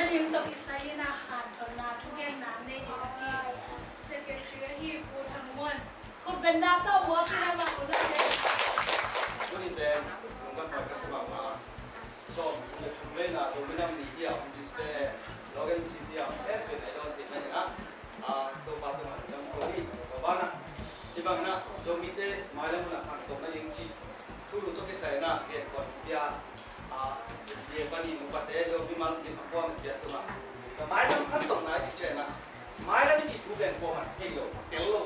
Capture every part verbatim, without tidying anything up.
Inn tawh kisai in a hanthotna thugenna nei ding a hi. Secretary ahi Pu Thang Muan. Khutbetna tawh muak in a mak un a. Tuni pen lungdam huai ka sa mahmah. Sawm le thum veina Zomi Nam Ni hi a, Brisbane, Logan City a, em pen a i dawn theihna hi a. A, Topa tungah lungdam ko hi. Tua banah hih bangin a Zomite mailam hunah khangtawk nading cih thulu tawh kisai in a gen kawm pia. A, sia pani nupate Zomi mal in a kuamah ciat tungah mailam khangtawkna i cih ciangin a, mailam i cih thu pen kuamah thei lo, tel lo.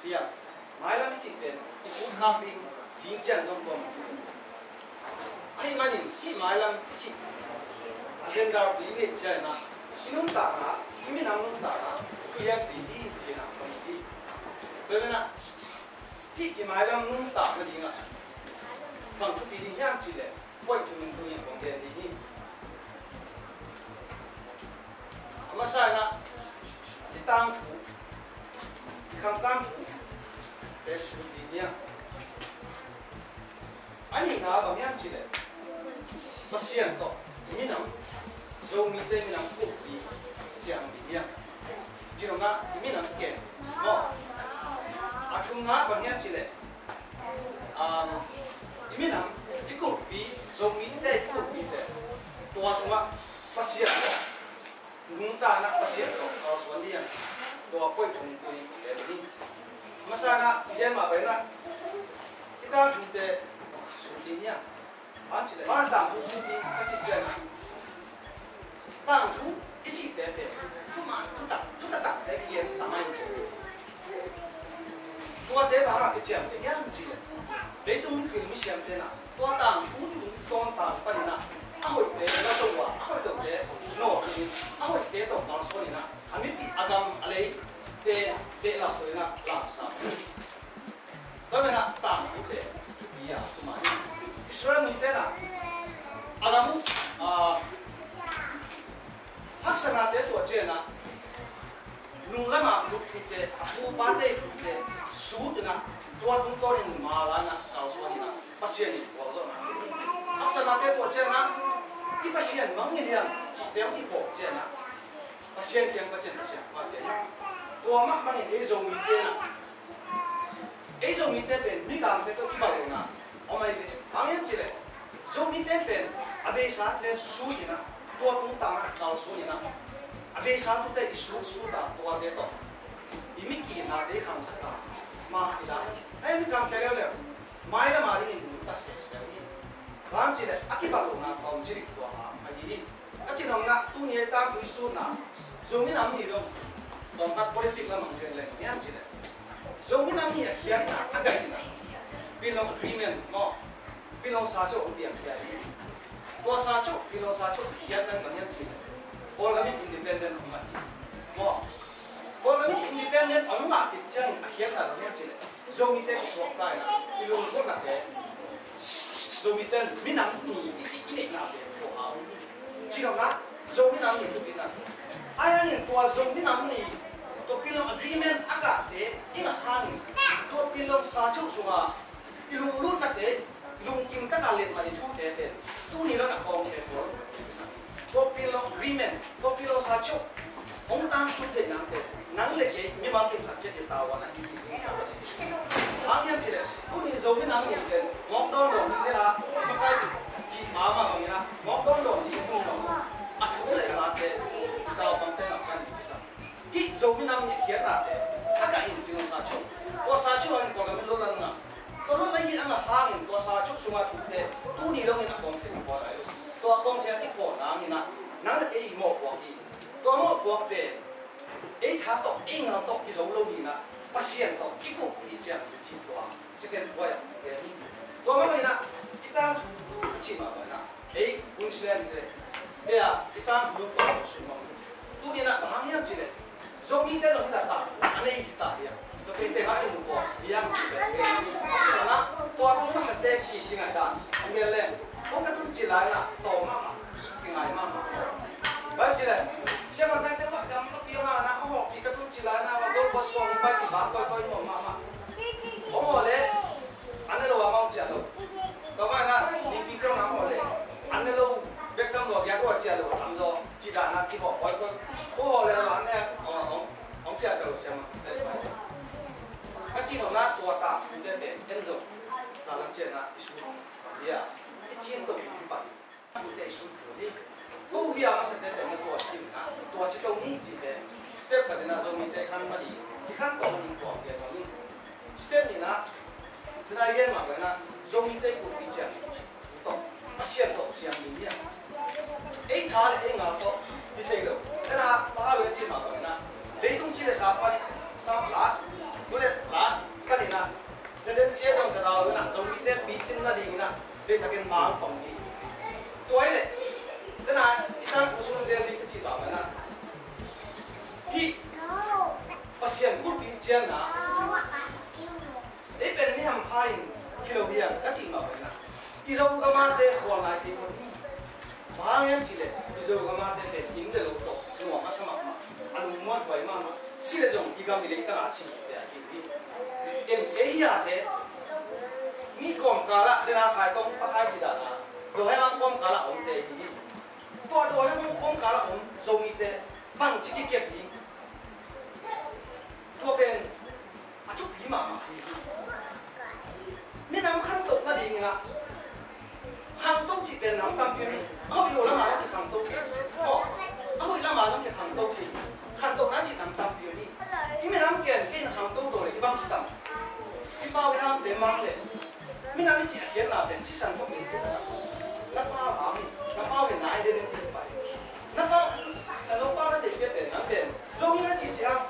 Tia, mailam i cih pen i phutkhak ding, zing ciang zong kuamah. Ahih manin hih mailam i cih agenda pi i neih ciangin a, i nuntakna, i minam nuntakna thulianpi hi ci-in a kong hi. Tua manin a, hih i mailam nuntakna dingah bang thupi ding hiam cih leh, point thum in tuni-in kong gen ding hi. A masa in a, i tangthu, i khang tangthu te sut ding hi a. A nihna bang hiam cih leh, Pasian tawh i minam, Zomite minam kumpi siang ding hi a. Ci-in a, i minam kem, maw. A thumna bang hiam cih leh, um, i minam, i kumpi, Zomite i kumpite, tua sungah Pasian nungta in a Pasian tawh kalsuan ding, tua point thum tuni-in gen ding. Masa in a, i gen mah bangin a, i tangthute sut ding hi a. Bang cih leh, bang tangthu sut ding ka cih ciangin a, tangthu i cihte pen thuman, thutak, thutaktakte kiang tangah in ci. Tuate bang hang a kiciamteh hiam cih leh, leitung mipil misiamte in a, tua tangthu tungtawn pan in a, a hoihte la to a, a hoih lote nawk in, a hoihte tawh kalsuan in a, a mipi, a gam, a leite behlap in a lamsang. Tua manin a tangthu pen thupi a, tua manin Israel mite in a, a gam uh, a, haksatnate tuah ciangin a, nung lamah lup thute, a pu pate thute sut in a, tua tungtawnin mala in a kalsuan in a, Pasian in gualzawhna, haksatnate tuah ciangin a, i Pasian mang hi liang cihte i phawk ciangin a, Pasian kiang, Pasian, Pasian, Pasian. Tua mah bangin ei Zomite in a, ei Zomite pen Mikangte tawh kibat lohna om ahi ve. Bang hiam cih leh, Zomite pen a beisa te sut in a, tua tungtang a kalsuan in a, a beisa tute i sut sut a, tuate tawh i mitkimnate i khangsak a, mah i la hi. Ei Mikangte leuleu, mailam a dingin nungta sese hi. Bang hiam cih leh, a kibat lohna tawm ci dik tua a, ahi hi. Ka cih nopna, tuni a i tangthu i sutna, Zomi Nam Ni dong, tawmkhat politic lam ah gen leng hiam cih leh, Zomi Nam Ni a khiatna a gaihna, Pinlong Agreement maw, Pinlong Sacho hong piang khia hi. Tua Sacho, Pinlong Sacho khiatna bang hiam cih leh, Kawlgam in independent hong ngah hi maw. Kawlgam in independent hong ngah khit ciangin a khiatna bang hiam cih leh, Zomite kisuakta in a, i lunggulhnate, Zomite minam ni i cih i neihnate tua a om. Ci nopna, Zomi Nam Ni thupina. Ahi hangin tua Zomi Nam Ni, tua Pinlong Agreement a gahte i ngah hangin, tua Pinlong Sacho sungah i lunglutnate, lungkim taka letmah i thute pen tuni lo-in a kawng khempeuh, tua Pinlong Agreement, tua Pinlong Sacho hong tangtun theih nangte, nang le kei mimal kim khat ciat i tavuan ahi hi. Bang hiam cih leh, tuni Zomi Nam Ni pen mawk dawn dawn ding hi a, makai cih mahmah bangin a, mawk dawn dawn ding hi a, a thu le a late, tavuan te nak kan hi sa. Hih Zomi Nam Ni khiatnate a gah in Pinlong Sacho, tua Sacho hangin Kawlgam in lutlat ngah. Tua lutlat hi a ngah hangin tua Sacho sunga thute tuni dongin a kawng thei kiphuak lai lo. Tua kawng thei a kiphuak nangin a, nang le kei i mawhpuak hi. Tua mawhpuak pen ei tha tawh, ei ngal tawh kizo lo hi a, Pasian tawh kikup hi ciang hi ci tua. Second point ah, tua mah bangin ah, i tangthu a cih mah bangin ah, ei Queensland te, te ah i tangthu lo tua sui mah bangin. Tuni in ah bang hang hiam cih leh, Zomite zong hih tak tangthu a nei hita hi a. Tua pen te mah i mu kawm hi a, tua pen tua tung masa te ki kingai dan. Ang gen leng, kong ka tun cih lai in ah, tawm mahmah, kingai mahmah. Bang cih leh, siamanthang te mah gam mah pia mah in ah, a hawh ki ka tun cih lai in ah, Don Bosco hong pai kibak kawikawi nuam mahmah. Hong haw leh, an ne lo a mah hong ciah lo. Tua mah in ah, Ningping te hong hang haw leh, an ne lo, bek tam lo a giak haw ciah lo, a tam zaw, cih dan Ko haw le ran le hong, hong ciah sia lo sia mah. Ka cih nopna tua ta mite pen en zong, za lam ciangin ah i sut hi a, i cin to hi pah hi. Mite i sut kul hi. Ko hi a, masa te pen na tua cin na tua ci to ni cih te step khat in ah Zomite khan mah ding, i khan tawh ding tua pian lo ni. Step nihna, tuna i gen mah bangin ah Zomite i kulhpi ciang ding ci. Tawh, Pasian tawh ciang ding hi a. Ei tha le ei ngal tawh hi thei lo. Tuna Paul in a cih mah bangin ah leitung ci le sa pan, sa last, tu le last pan in ah, Satan sia zong sa dau in ah Zomite picin nadingin ah deihtakin mang pang hi. Tua hi leh, tuna i tangthu sung zel ding ka cih mah bangin ah, hih Pasian kulhpi ciangna ei pen mi hampha in hi lo hi a ka cih mah bangin ah, i Zogamate khualnai thei phot hi. Bang hang hiam cih leh i Zogamate pen inn le lo tawh nuam a sa mahmah, a lungmuanhuai mahmah, si le zong i gam i leitang a si te a hi hi. En ei hi a te, mi kawmkal ah, tena Khai Tong Pa Khai ci dan a, Dawhang kawmkal ah om te hi hi. Tua Dawhang kawmkal ah om Zomite bangci kikep hi. Tua pen a thupi mahmah hi. Minam khantoh nadingin ah, khanto cih pen nam tampi om hi. A hoih lo lamah zong kikhangto hi. Aw, a hoih lamah zong kikhangto hi. Khantohna cih nam tampi om hi. I minam ken kei in khangto to leh i bang ci tam? I pau i hamte mang leh, minam i cih a khiatna pen sisan tawh pen na pau a hang hi. Na pau hi, na identity hi pai. Na pau, na no pau na te pia pen nam pen Zomi na cih cih hang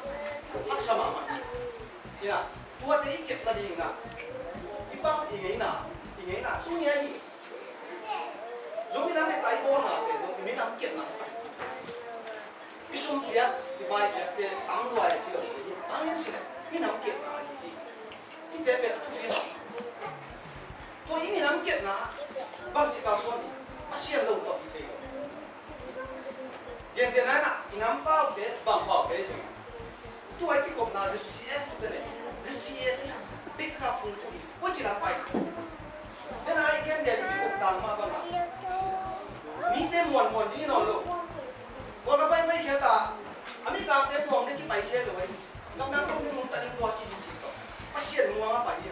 haksa mahmah hi. Ina, tuate i kep nadingin ah, i pau i ngeina, i ngeina tu nge hi. Zomi nam le tai bawlna pen i minam kepna hi pai. I sum piak, i bai piak te tang luai a ci lo hi. Tang hiam cih leh minam kepna hi hi. Hihte pen a thupi lo. Tua i minam kepna bangci kalsuan hi. Pasian lo tawh hi thei lo. Gentehna in ah, i nam paute, bang paute hi. Tua i kikopna Z C F te le, Z C A te, dik kha phung phung hi. Koi ci lam pai. Tena i gen dia i kikop tang mah bang a, mite muanmuan ding nawn lo. Muan a pai pai khia ta, a mi kangte muang ding kipai khia lo hi. Nang nang kong ding nung ta ding tua ci ding ci tawh. Pasian muang a pai hi.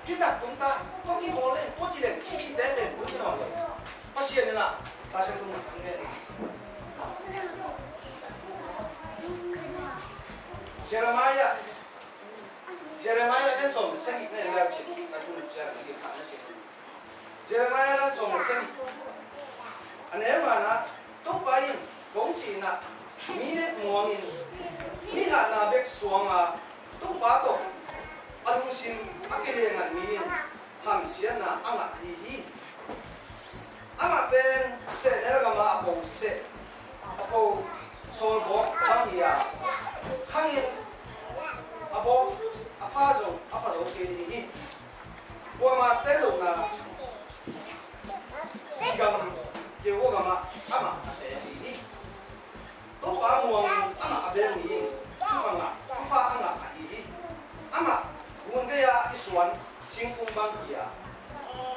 Hi tak tung ta, tua kibawl leng, tua ci leng, ci ci te pen tung ding nawn lo. Pasian in ah, Pasian tung nang ngen. Jeremiah, Jeremiah lian sawm le sagih na en leu cin, na tun ciang na gil khat na sin. Jeremiah lian sawm le sagih. A neu ngan ah, Topa in kong cih in ah, mi bek muangin, mi hatna bek suang a, Topa tawh a lungsim a kilengah mi in hamsiatna a ngah ahi hi. Amah pen sehnel gam a a po seh, a po sawlbawk bang hi a, khangin a bawk a pha zong a pha zo kei ding hi. Kuamah tel lohna ci gam, keu gam ah amah a te ahi hi. Topa muangin amah a bel mi in thupha ngah, thupha a ngah ahi hi. Amah gun gei-a a kisuan singkung bang hi a,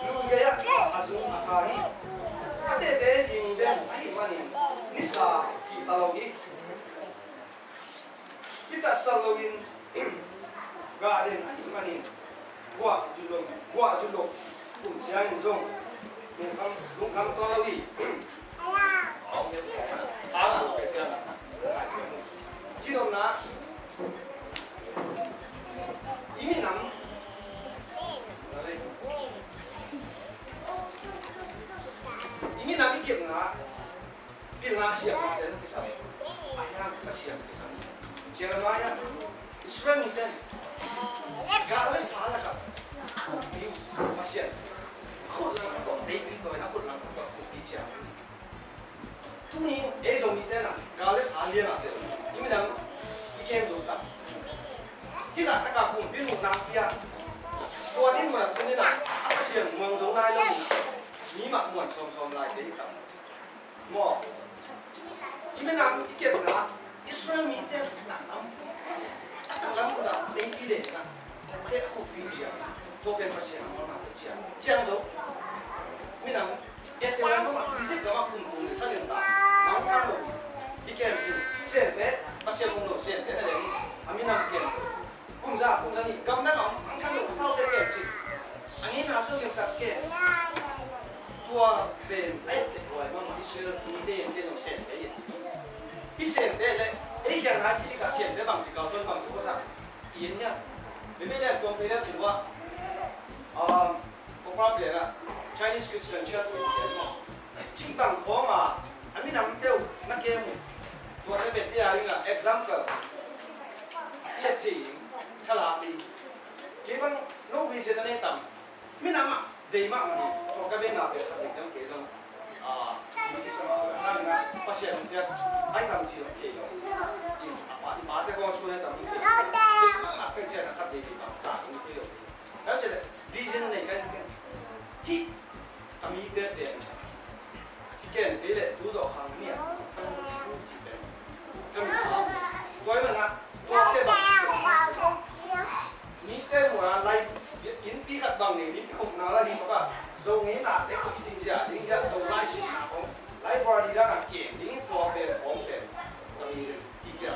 lui gei-ah a zung a kha hi. A tehte hing den ahih manin nisa kihta lo hi. Kitatsat loin gah den ahih manin guah zut lo, guah zut lo kum ciangin zong lungkham, lungkham tuan lo hi. Ci nopna, i minam, i minam i kepna, pilna siamna te na kisam, a hiang ka siam kisam. Jeremiah, Israel mite gal le sa lakah a khutpi uh Pasian, a khut langkhat tawh teipi tawh in, a khut langkhat tawh khutpi ciang. Tuni ei Zomite in ah gal le sa lianah te i minam i kem zo ta. Hih zahtak a pumpi luhna pia, tua dinmun ah tuni in ah a Pasian muang zo nai lo in ah, mi mah muan sawmsawm lai te hi ta. Maw, i minam i kepna, Israel mite a taklam, a taklam khut ah teipi den in ah, te a khutpi ciang, tua pen Pasian a muanna pen ciang, ciang zo. Minam, Egypt gam ah, Egypt gam ah kum kum le sa lian ta, nang thang lo hi. I ke Sente, Pasian hong lo sente na leng a minam ken. Kum za, kum za nih gamdang a om ang khan lo a paute ken ci. A ngeina tu lim tak ken. Tua pen a etteh huai mahmah Israel mite ken lo sente hi. Hih sente le ei kiang nai ci dikah sente bang ci kau tuan bang ci kau sa. Ti en hiam. Mimi lian tuang pei lian ci hua. Program lian ah Chinese Christian Church in kian maw. Cih bang khawng a a minam teuh na kem uh. Tuate bek ei a ding a example. Chet thei in thalak ding. Kei bang no vision a nei tam. Minam ah dei mahmah hi. Tua ka venna pek khat ding kei zong. Ah, i sa mah nang na Pasian piak ai tam ci lo kei lo. I a pa i pate khawng sun ai tam ci. Dei mahmah ka cian a khat dei dei tam sa ding kei lo. Ka ci le vision nei ka in ken. Hih ka mite pen. Ken kei le tu zawh khang ni a. Kan ti tu ci pen. Kan ti tu. Tua i man a. Tua te bang. Mite muh a lai. Innpi khat bang nei ni pi khopna la hi maka. Zo ngei na te ko i sin zia ding ya zo lai sin na kong. Lai bar ni da na ken ding tua pen kong pen. Ka vision.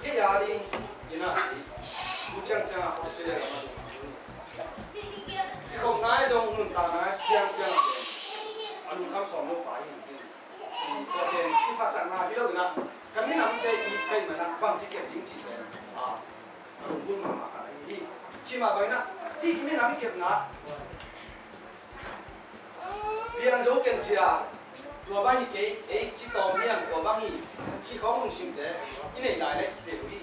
Kei a ding ina hi. Ku ciangciang a Australia lam a ding. I khop nai zong nuntak nai ciangciang a lungkham sawm lo pa hi. Tua pen i phatsakna hi lo ina. Ka minamte i kai mana bangci kep ding ci pen. A lungkul mahmah kha hi. Ci mah bang ina. Hih minam i kepna piang zo ken cia, tua bang hi kei, ei ci tawm hiam, tua bang hi, ci khawng hong simte i neih lai le i tel uh hi.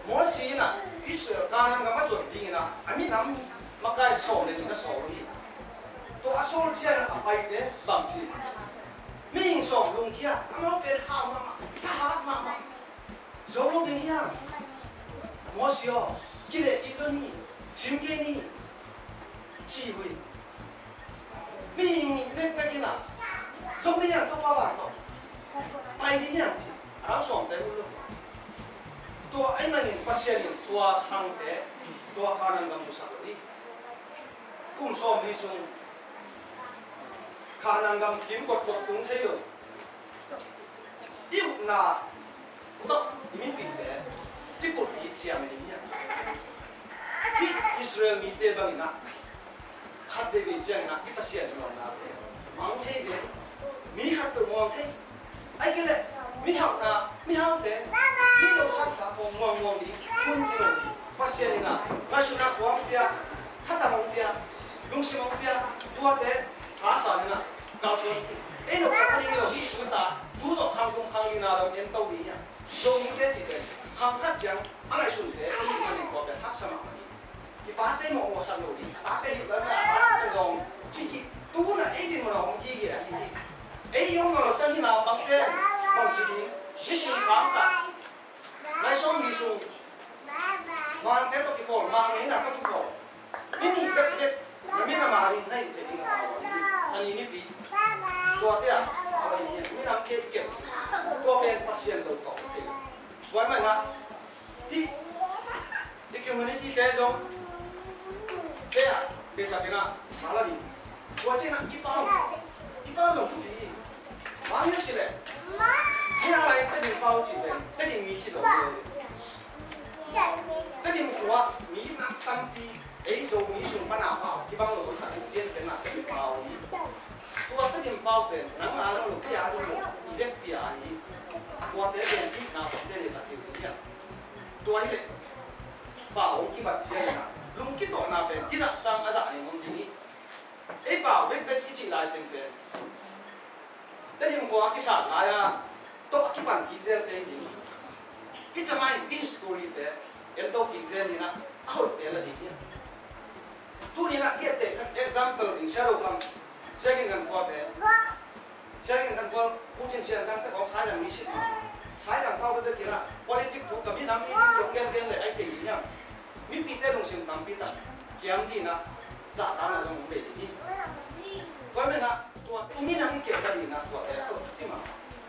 Moses in ah Israel Kanaan gam a zuan dingin ah a minam makai sawm le nih na sawm uh hi. Tua a sawl ciangin a paite bang ci, mihing sawm lungkia, amau pen hau mahmah, thahat mahmah. Zo lo ding hiam? Moses aw, kileh kik lo ni, cim kei ni, ci uh hi. Mihing nih vekvek in ah, zo ding hiam Topa van tawh? Pai ding hiam ci, a rang sawmte uh lo. Tua ahih manin Pasian in tua khangte, tua Kanaan gam musak lo hi. Kum sawmli sung Kanaan gam kim kotkot tung thei lo. I upna tawh i mipite i kulhpi ciam ding hiam? Hih Israel mite bangin ah khat veivei ciangin ah i Pasian muanna te mang thei ve. Mi khat peuh muang thei. Ahih kei leh mi hauhna, mi haute, mi lo saksa pawh muangmuang ding hun ki lo ding. Pasian in ah ngaihsutna khuang pia, thatang hong pia, lungsim hong pia, tuate thasan in ah kalsuan. Ei lo khat a ding hi lo hi, tuta tu tawh khang kum khang lina lo en to ding hiam? Zo dingte cih pen khang khat ciang a ngaihsunte a hih manin tua pen haksa mahmah hi. I pate mawhmawhsak lo ding, a pate hih lam a pate zong cih cih tu in ah ei din mawh a hong gige ahi hi. Ei i om lo ciang hih na pangte bang ci ding, nisim sangkah nai sawmli sung mangte tawh kikhawl, mang ngeina tawh kikhawl. Hih nih bekbek na minam a ding na hih theih ding a, Sani nipi tuate ah a, minam kei kep tua pen Pasian lo tawh kei. Tua ahih manin ah hih i community te zong te ah, te takin ah, mala ding. Tua ciangin ah i pau, i pau zong thupi hi. Bang hiam cih leh, hih nang lai Tedim pau cih pen Tedim mi cih lo hi. Tedim khua mi nak tampi ei Zomi sung pan a pau kibang lo khat pianpian ah Tedim pau hi. Tua Tedim pau pen nang a lo lo, kei a lo lo, i vekpi a hi. Tuate pen i na pau te le tak hi hi. Tua hi leh pau hong kibat ciangin ah lungkitawhna pen kizahsang a zah ning om ding hi. Ei pau bekbek i cih lai teng pen Tedim khua a kisat lai-a tawh a kipan kik zelte hi ding hi. Hih thamai hih history te en to kik zel hi-in ah a hoihte la ding hi. Tuni-in ah hih a teh khat example ding Sia Lo Kham, Sia Gin Khan Khuate, Sia Gin Khan Khual, Pu Cin Sian Khang te khawng Saizang mi sit mah. Saizang pau bekbek in ah politic thu ka minam i ding zong genteng le ai thei ding hiam? Mipite lungsim tampi tak kiam ding in ah zahtakna zong om ve ding hi. Tua ahih manin ah tua i minam i kep ta ding in ah tuate a thupi mah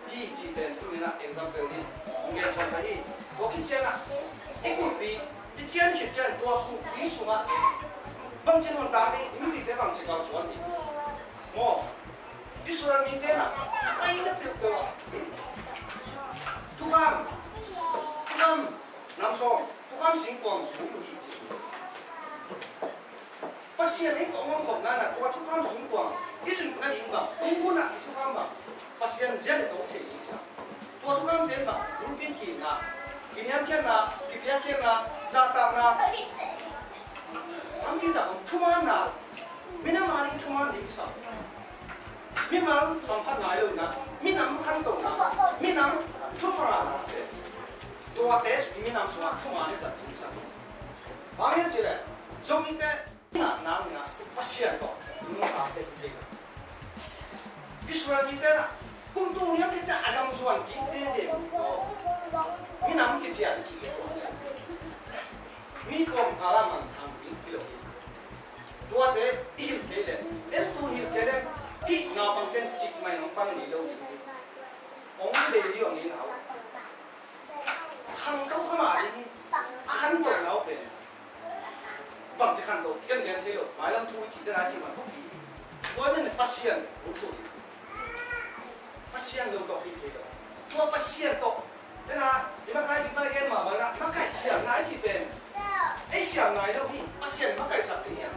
hi cih pen tuni-in ah example ding hong gen suak ta hi. Tua khit ciangin ah i kulhpi i cian khit ciangin tua kulhpi sungah bangci nuntak ding, i mipite bangci kalsuan ding maw? Israel mite in ah a paina peuhpeuh ah Thukamte bang, bulpi kikna, kiniamkhiatna, kipiakkhiatna, zahtakna, tampi tak om, thumaanna, minam ading thumaan ding kisam. Mimal hamphat nai lo in ah, minam khantohna, minam thupha nganate, tuate minam sungah thumaan i zat ding kisam. Bang hiam cih leh, Zomite nang in ah Pasian tawh nungta thei lo. Israel mite in ah kum tul liam khit ciang a gam zuan kik tete uh, minam kician cih leh, mi kawmkal ah manthang ding hi lo hi. Tuate i hilh kei leh, en tun hilh kei leh, hih naupangte'n cikmah in hong pang ngei lo ding hi. Hong deih ding, hong nina uh. Khangto kha mah ding hi. A khantohna uh pen bangci khanto, ken gen thei lo. Mailam thu i cih tena i cih man thupi. Tua i men Pasian ut lo hi. Pasian lo tawh kei thei lo. Tua Pasian tawh, tena, i makai, i makai gen mah bangin ah, i makai siamna i cih pen, ei siam nai lo hi. Pasian makaihsak ding hi a.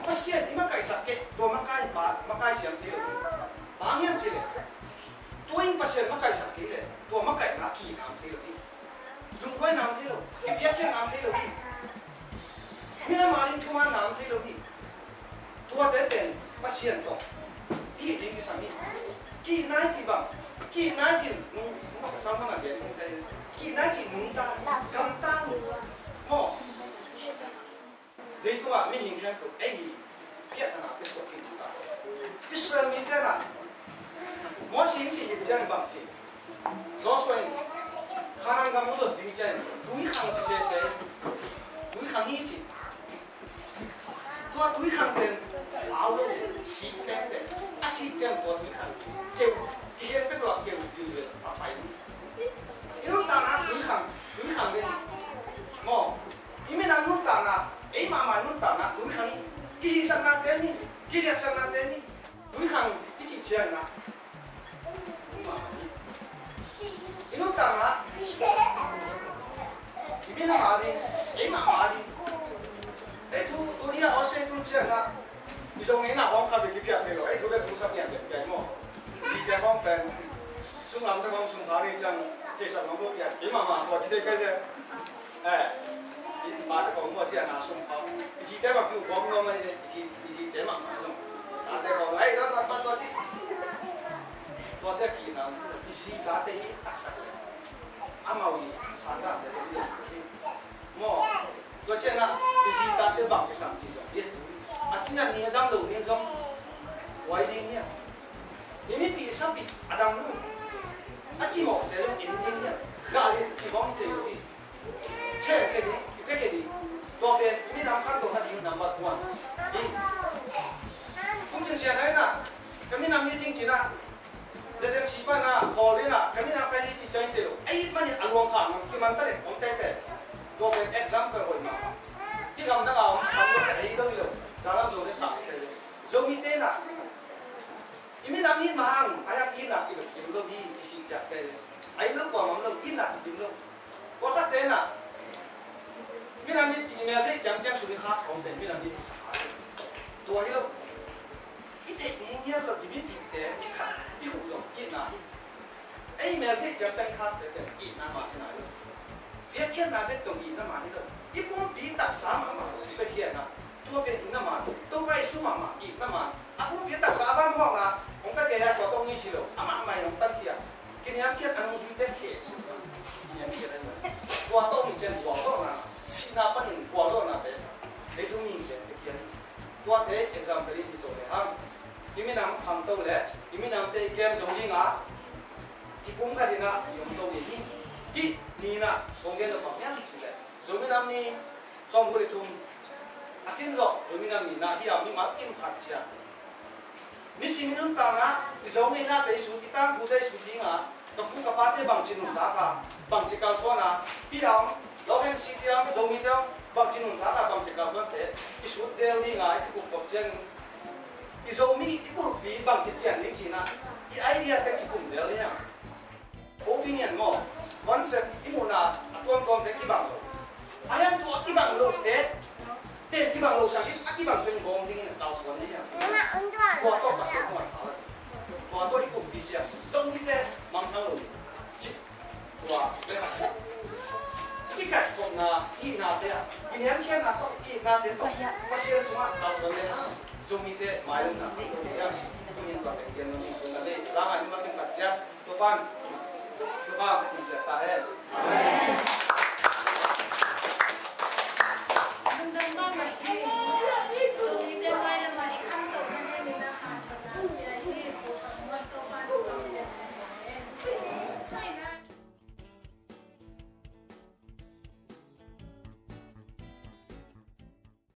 Pasian i makaihsak kei, tua makai pa, makai siam thei lo hi. Bang hiam cih leh, tua in Pasian makaihsak kei leh, tua makaihna kihna om thei lo hi. Lungduaina om thei lo, kipiakkhiatna om thei lo hi. Minam ading thumaanna om thei lo hi. Tuate pen Pasian tawh i hih ding kisam hi. Kihna i cih bang, kihna i cih nung, nung ka sam hang a gen nung te. Kihna i cih nungta, gamta, maw. Leitungah mihing khempeuh ei hi, piahtana te suak khin ta. Israel mite in ah Moses in sih hi ciangin bang ci? Joshua in Kanaan gam hong zon ding ciangin tui khang ci sese. Tui khang hi ci. Tua tui khang pen pau lo, sik tengteng. A sik ciang tua tui khang keu, kikhen pek lo a keu ding ve a pai. I nuntakna tui khang, tui khang ve. Maw, i minam nuntakna, ei mahmah nuntakna tui khang hi. Kihisakna tem hi, kiliatsakna tem hi. Tui khang i cih ciangin ah, i nuntakna, i minam ading, ei mahmah ading. Ei thu, tuni a Australia tun ciangin ah, i zong ei na hong kha bek kiphiat thei lo, ei thu bek thu sa pian pian pian maw. Zite hong pen, sunglam te hong sung kha ni ciang, theisak hong lo pian, kei mahmah tua ci thei kei ve. Eh, i mate kong mua cia na sum kong. I zite bang kiu kong nuam lai ve, i zi, i zite mahmah zong. Tate kong, ai, la, la, la, tua ci. Tuate kihna, i zi tate hi taktak le. Amau i sanda te te hi. Maw, tua ciangin ah, i zi tate bang kisam ci zong. Ye tu. A cina ni a dam lo ni zong. Wai ni ni a. I mipi sapi a dam lo. A ci mawh te lo in ni ni a. Ga li ci mawh te lo hi. Sem kei ding, i pia kei ding. Tua pen minam khantohna ding number one. Ding. Kum cin sia nai na, ka minam ni ting cin a, ZNC pan a, khawl in a, ka minam ka hi ci ciang ci lo. Ei it manin a luang kha, kiman ta le, om tete. Tua pen example hoih mah. Ki lam dang a om, om lo, ei lo, ei lo. Zalam lo le ta, ei lo. Zomite na. I minam hi mah hang, a yak i na, ki lo, ki lo hi, ci si ciak, ei lo. Ei lo, kua mam lo, i na, ki lo. Kua khat te na, minam i ci mel thei ciamciam sung i khak khawm te, minam i ci sa khak. Tua hi lo. I theih ngiat lo, i mipihte, i khat, i huh lo, i na hi. Ei mel thei ciamciam i khak te, te, i na mah hi na hi lo. Biakhiatna bek tawh i na mah hi lo. I pumpi taksa mahmah lo, i biakhiatna. Tua pen i na mah hi. Topa Jesu mahmah i na mah. A pumpi taksa a van huakna, hong ka kei a tua tawh ngi ci lo. Amah mah hong tan khia. Kiniamkhiat a nungzuite khia suksa. Kiniamkhiat a nung. Tua tawh mi cian gual tawh na. Sihna panin gual tawh na te. Leitung mi cian te kian. Tuate example in hi to le hang. I minam kham to le. I minamte i kem zo ding a. I pum khat in a i om to ding hi. Hih ni na kong gen lo pang hiam ci le. Zo minam ni. Sawmkua le thum a cin zawh, Zomi Nam Ni na hi a, mimal kim khat ciang. Nisim i nuntakna, i Zo ngeina te i sut, i tangthu te i sut ding a, ka pu ka pate bangci nuntak a, bangci kalsuan a, pi a om, Logan City a om, Zomi te a om, bangci nuntak a, bangci kalsuan te i sut zel ding a, i kikup kop ciang. I Zomi i kulhpi bangci cian ding cin a, i idea te kikum zel ding a. Opinion maw, concept i muhna a tuamtuamte kibang lo. A hiang tua a kibang lote, pen kibang lo khat in a kibang pen gawm dingin a kalsuan ding hiam. Tua tawh Pasian muan kha lo. Tua tawh i kumpi ciang Zomite mangthang lo ding. Nate tawh Pasian sungah kalsuan le hang Zomite mailamna a tawh hiam? Tuni in tua pen gen lo ning sung na le la ngai ni makin khat ciang Topan Topa kum ciat ta hen. Amen.